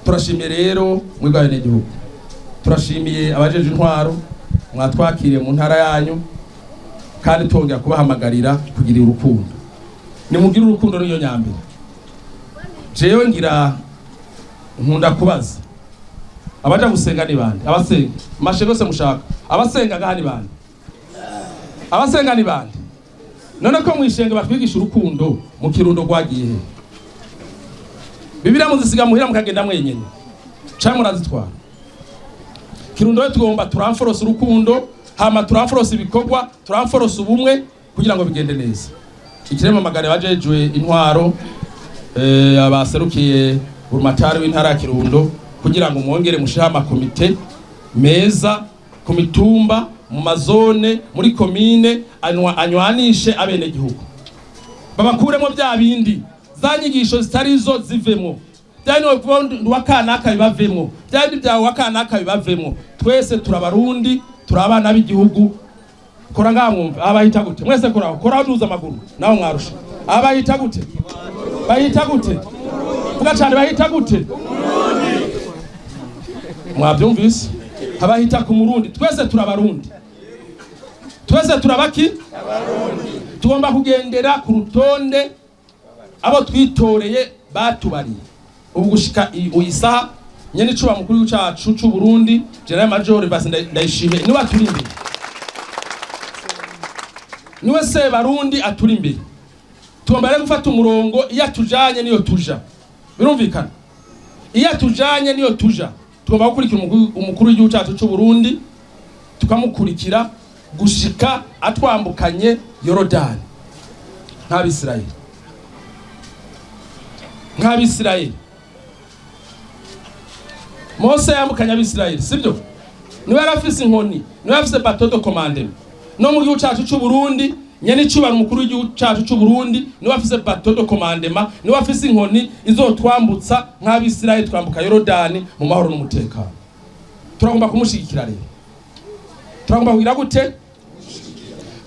Turashimiye rero mwebwe abenegihugu, turashimiye abajeje intwaro mwatwakiriye mu ntara yanyu, kandi twongera kubahamagarira kugira urukundo. Nimugire urukundo, niyo nyambere. Jewe ngira nkunda kubaza abaja gusenga ni bande? Abasenga mashe gose mushaka, abasenga ngaha ni bande? Abasenga ni bande? None ko mwishenge batwigisha urukundo, mu Kirundo rwagiye he? Bibiliya muzisiga muhira mukagenda mwenyene canke murazitwara? Kirundo we tugomba turamforosa urukundo, hama turamforosa ibikorwa, turamforosa ubumwe kugira ngo bigende neza. Ikirema magana bajejwe intwaro, abaserukiye burumatari w'intara ya Kirundo, kugira ngo mwongere mushireho amakomite meza ku mitumba, mu mazone, muri komine, anywanishe abenegihugu, babakuremo bya bindi, za nyigisho zitari zo zivemwo, bya bindi wa kanaka bibavemwo, bya bindi bya wa kanaka bibavemwo. Twese turabarundi, turi abana b'igihugu. Kora ngaha mwumve, abahita gute? Mwese koraho, koraho, duza amaguru nawe mwarusha. Abahita gute? Bahita gute? Vuga cyane, bahita gute? Mwabyumvise, abahita ku Murundi. Twese turabarundi, twese turabaki, tugomba kugendera ku rutonde abo twitoreye batubariye. Ubu gushika iyi saha, nyene icuba mukuru cacu c'u Burundi, General Major Basi Ndayishimiye, niwe aturi imbere, niwe se Barundi aturi imbere. Tugomba rero gufata umurongo, iyo atujanye niyo tuja, birumvikana, iyo atujanye niyo tuja. Tugomba gukurikira umukuru w'igihugu cacu c'u Burundi, tukamukurikira gushika atwambukanye Yorodani nk'Abisirayeli, nk'Abisirayeli. Mose yambukanye Abisirayeli, sibyo? Niwe yari afise inkoni, niwe afise bâton de commandement. No mu gihugu cacu c'u Burundi, nyene icubahiro umukuru w'igihugu cacu c'u Burundi niwe afise bâton de commandement, niwe afise inkoni izotwambutsa nk'Abisirayeli, twambuka Yorodani mu mahoro n'umutekano. Turagomba kumushigikira rero, turagomba kugira gute?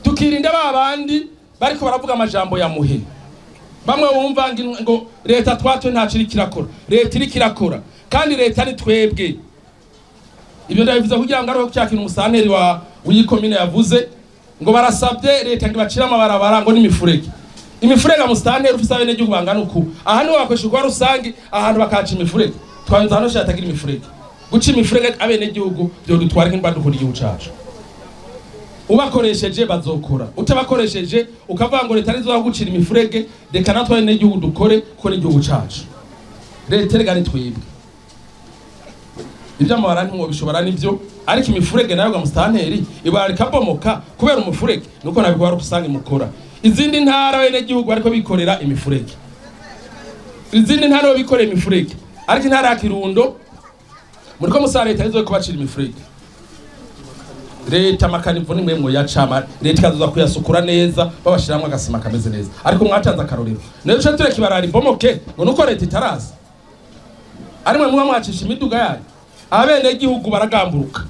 Tukirinda ba bandi bariko baravuga amajambo ya muhe. Bamwe bumva ngo leta twatwe ntaco iriko irakora. Leta iriko irakora, kandi leta ni twebwe. Ibyo ndabivuze kugira ngo ariho cya kintu umusanteri wa w'iyi yavuze ngo barasabye leta ngo ibacire amabarabara ngo n'imifurege. Imifurege, musanteri, ufise abenegihugu bangana uku, aha niho bakoresha ibikorwa rusangi, ahantu bakaca imifurege. Twanze ahantu hose hatagira imifurege. Guca imifurege abenegihugu vyodutwara nk'imba dukunda igihugu cacu. Ubakoresheje bazokora, utabakoresheje ukavuga ngo leta nizo gucira imifurege. Reka natwe abenegihugu dukore, kuko n'igihugu cacu. Leta erega ni twebwe. Iby'amabara ntimwobishobora nivyo, ariko imifurege nayo ga musitanteri, ibara rikabomoka kubera umufurege, nuko nabikora rusange mukora. Izindi ntara abenegihugu bariko bikorera imifurege, izindi ntara bikorera imifurege, ariko intara ya Kirundo muriko musaba leta nizo kubacira imifurege. Leta ama caniveaux nimwe mwoyacama, leta ikazoza kuyasukura neza, babashiramwo agasima kameze neza. Ariko mwatanze akarorero, nayo duce tureka ibarara ibomoke ngo nuko leta itaraza, ari mwe muba mwacisha imiduga yanyu. Abenegihugu baragamburuka,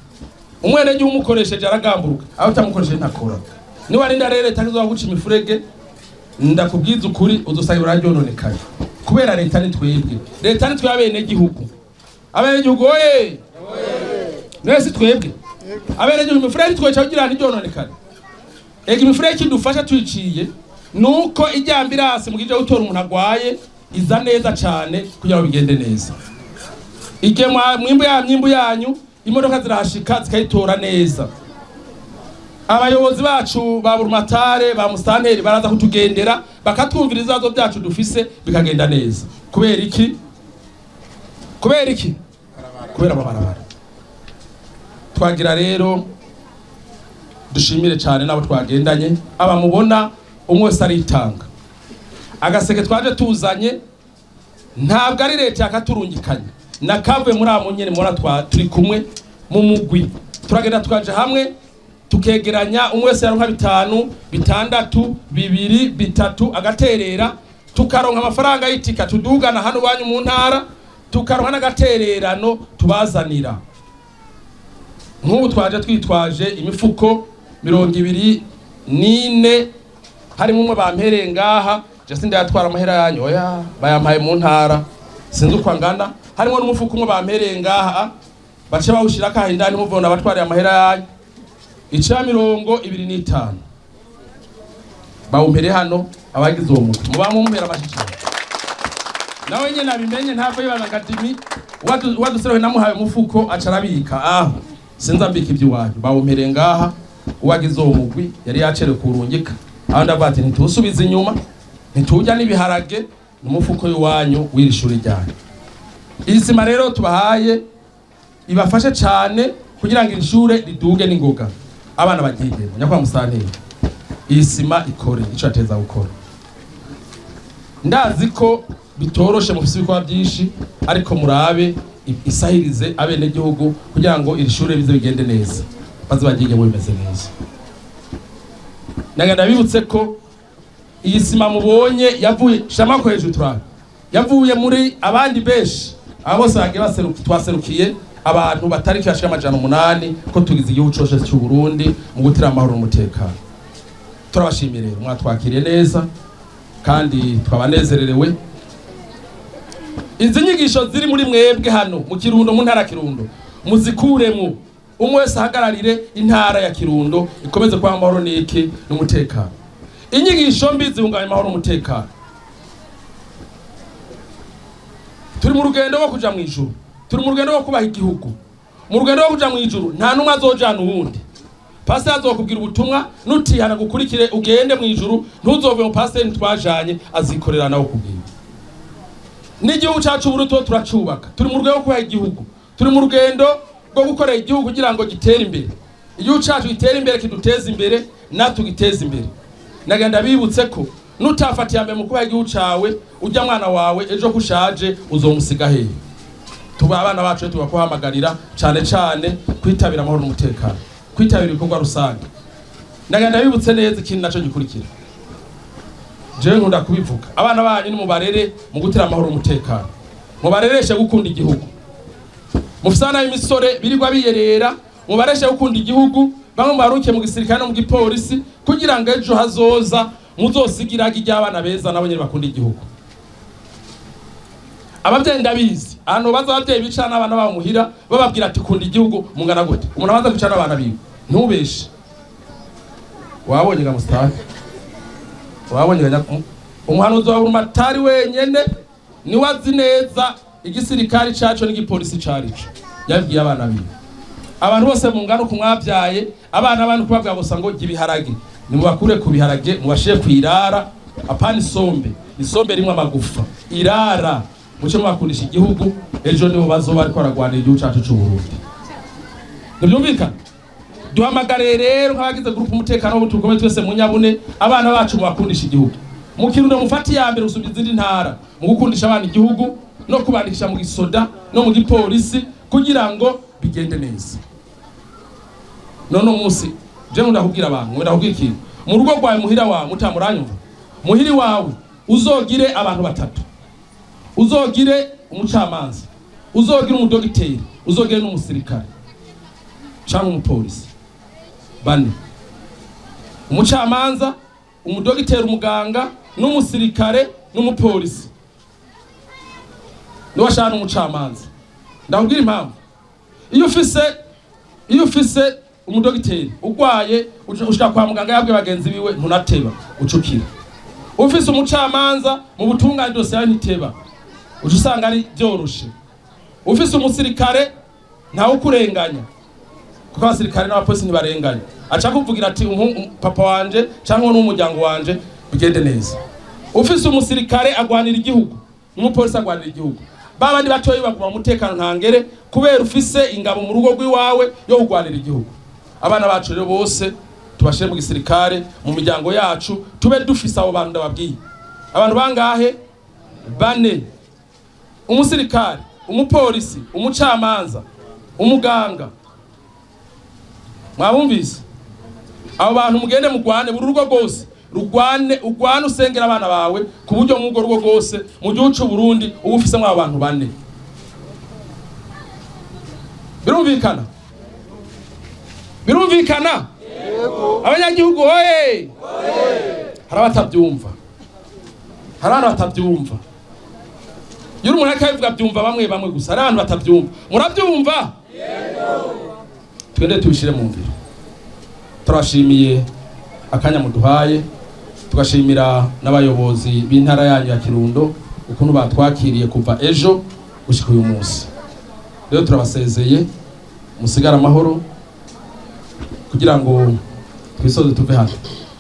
umwenegihugu umukoresheje aragamburuka, aho utamukoresheje ntakora. Niwarinda rero leta izoza guca imifurege, ndakubwiza ukuri, uzosanga ibara ryononekaye, kubera leta ni twebwe. Leta ni twe abenegihugu. Abenegihugu oye! None si twebwe abenegihugu? Imifurege twica kugira ntiryononekare. Ega imifurege kidufasha tuyiciye nuko ijya ambulance mu gihe gutora umuntu agwaye iza neza cane kugira ngo bigende neza. Igihe mwimbu ya myimbu yanyu, imodoka zirahashika zikayitora neza. Abayobozi bacu ba burumatare, ba musanteri baraza kutugendera, bakatwumvira ibibazo byacu dufise, bikagenda neza. Kubera iki? Kubera iki? Kubera amabarabara. Twagira rero dushimire cyane n'abo twagendanye, abamubona umwe wese aritanga. Agaseke twaje tuzanye ntabwo ari leta yakaturungikanye, nakavuye muri abo nyene mubona twa turi kumwe mu mugwi. Turagenda tukaja hamwe, tukegeranya, umwe wese yaronka bitanu, bitandatu, bibiri, bitatu, agaterera, tukaronka amafaranga y'itika tudugana hano banyu mu ntara, tukaronka n'agatererano tubazanira. Nk'ubu twaje twitwaje imifuko 24, harimo umwe bampereye ngaha. Je sindayatwara amahera yanyu, oya, bayampaye mu ntara. Sinzi uko angana, harimo n'umufuko umwe bampereye ngaha, bace bawushirako aho indani, muvona abatwariye amahera yanyu. Ica 25 bawumpere hano. Abagize uwo mutwe muba mumpera amashi cane. Nawe nyene abimenye, ntavo yibaza ngo adimi waduserohe namuhaye umufuko aca arabika aho. Sinzi ambika ivy'iwanyu, bawumpereye ngaha. Uwagize uwo mugwi yari yacerewe kuwurungika aho, ndavuga ati ntituwusubize inyuma, ntitujya n'ibiharage, n'umufuko w'iwanyu w'iri shuri ryanyu. Iyi sima rero tubahaye ibafashe cane kugira ngo iri shure riduge n'ingoga, abana baryigemo. Nyakubahwa musitanteri, iyi sima ikore ico yateza gukora. Ndazi ko bitoroshe, mufise ibikorwa byinshi, ariko murabe isahirize abenegihugu kugira ngo iri shure bize bigende neza, baze baryigemo bimeze neza. Nagenda bibutse ko iyi sima mubonye yavuye shamako hejuru, turabe yavuye muri abandi benshi. Abo bose bagiye twaserukiye abantu batari kibashika 800 ko tugize igihugu cose cy'u Burundi mu gutira amahoro n'umutekano. Turabashimiye rero, mwatwakiriye neza kandi twabanezererewe. Izi nyigisho ziri muri mwebwe hano mu Kirundo, mu ntara ya Kirundo, muzikuremo, umwe wese ahagararire intara ya Kirundo ikomeze kuba amahoro n'iki n'umutekano. Inyigisho mbi zihungabanya amahoro n'umutekano. Turi mu rugendo rwo kuja mu ijuru, turi mu rugendo rwo kubaha igihugu. Mu rugendo rwo kuja mu ijuru nta n'umwe azojana uwundi. Pasiteri azokubwira ubutumwa, nutihana gukurikire ugende mu ijuru, ntuzove mu pasiteri ntitwajanye, azikorera nawe kubwira. N'igihugu cacu Burundi tuba turacubaka, turi mu rugendo rwo kubaha igihugu, turi mu rugendo rwo gukorera igihugu kugira ngo gitere imbere. Igihugu cacu gitere imbere, kiduteze imbere, natwe giteze imbere. Nagenda bibutse ko nutafatiye mbere mu kubaha igihugu cawe, ujya mwana wawe ejo kushaje uzomusiga hehe? Tuba abana bacu tubakuhamagarira cane cane kwitabira amahoro n'umutekano, kwitabira ibikorwa rusange. Nagenda bibutse neza ikintu naco gikurikira. Jewe nkunda kubivuga, abana banyu nimubarere mu gutira amahoro n'umutekano, mubarereshe gukunda igihugu. Mufise abana b'imisore birirwa biyerera, mubareshe gukunda igihugu, bamwe mubarukiye mu gisirikare no mu gipolisi, kugira ngo ejo hazoza muzosigirage iry'abana beza nabo nyene bakunda igihugu. Abavyeyi ndabizi, ahantu baza abavyeyi bicara n'abana babo muhira bababwira ati kunda igihugu, mungana gute? Umuntu abanza kwicara n'abana biwe, ntubeshe. Wabonye ga Mustafa, wabonye ga umuhanuzi wa Burumatari wenyene niwe azi neza igisirikari caco n'igipolisi carico, yabwiye abana biwe. Abantu bose mungana uko mwabyaye abana banyu, kubabwira gusa ngo jya ibiharage, nimubakure ku biharage mubashire ku irara, apana isombe, isombe rimwe amagufa, irara, muce mubakundisha igihugu. Ejo nibo bazoba ariko baragwanira igihugu cacu c'u Burundi. Ntibyumvikana? Duhamagare rero nk'abagize groupe umutekano w'ubuturukombe twese mu Nyabune, abana bacu mubakundisha igihugu. Mu Kirundo mufate iya mbere gusumba izindi ntara mu gukundisha abana igihugu no kubandikisha mu gisoda no mu gipolisi kugira ngo bigende neza. None umunsi je nkunda kubwira abantu, nkunda kubwira ikintu mu rugo rwawe, muhira wawe, mutamuranyumva, muhiri wawe uzogire abantu batatu: uzogire umucamanza, uzogire umudogiteri, uzogire n'umusirikare canke umupolisi. Bane: umucamanza, umudogiteri, umuganga, n'umusirikare n'umupolisi. Niwashaka n'umucamanza. Ndakubwira impamvu. Iyo ufise umudogiteri ugwaye, ushika kwa muganga yabwiye bagenzi biwe, ntunateba ucukira. Ufise umucamanza, mu butungane dosiye yawe ntiteba, uca usanga ari byoroshe. Ufise umusirikare, ntawe ukurenganya, kuko abasirikare n'abapolisi ntibarenganya. Aca kuvugira ati papa wanje cyangwa n'umuryango wanje, bigende neza. Ufise umusirikare agwanira igihugu, n'umupolisi agwanira igihugu, babandi batoyi baguma umutekano ntangere, kubera ufise ingabo mu rugo rw'iwawe yo kugwanira igihugu. Abana bacu rero bose tubashire mu gisirikare, mu miryango yacu tube dufise abo bantu ndababwiye. Abantu bangahe? Bane: umusirikare, umupolisi, umucamanza, umuganga. Mwabumvise? Abo bantu mugende mugwane, buri rugo rwose rugwane, ugwane usengera abana bawe, ku buryo mu rugo rwose mu gihugu c'u Burundi uba ufise abo bantu bane. Birumvikana? Birumvikana? Abanyagihugu hoye! Hari abatabyumva, hari abantu batabyumva. Iyo umuntu ariko abivuga, byumva bamwe bamwe gusa, ari abantu batabyumva. Murabyumva? Twende tubishyire mu ngiro. Turashimiye akanya muduhaye, tugashimira n'abayobozi b'intara yanyu ya Kirundo ukuntu batwakiriye kuva ejo gushika uyu munsi. Rero turabasezeye, musigare amahoro kugira ngo twisoze tuve hano.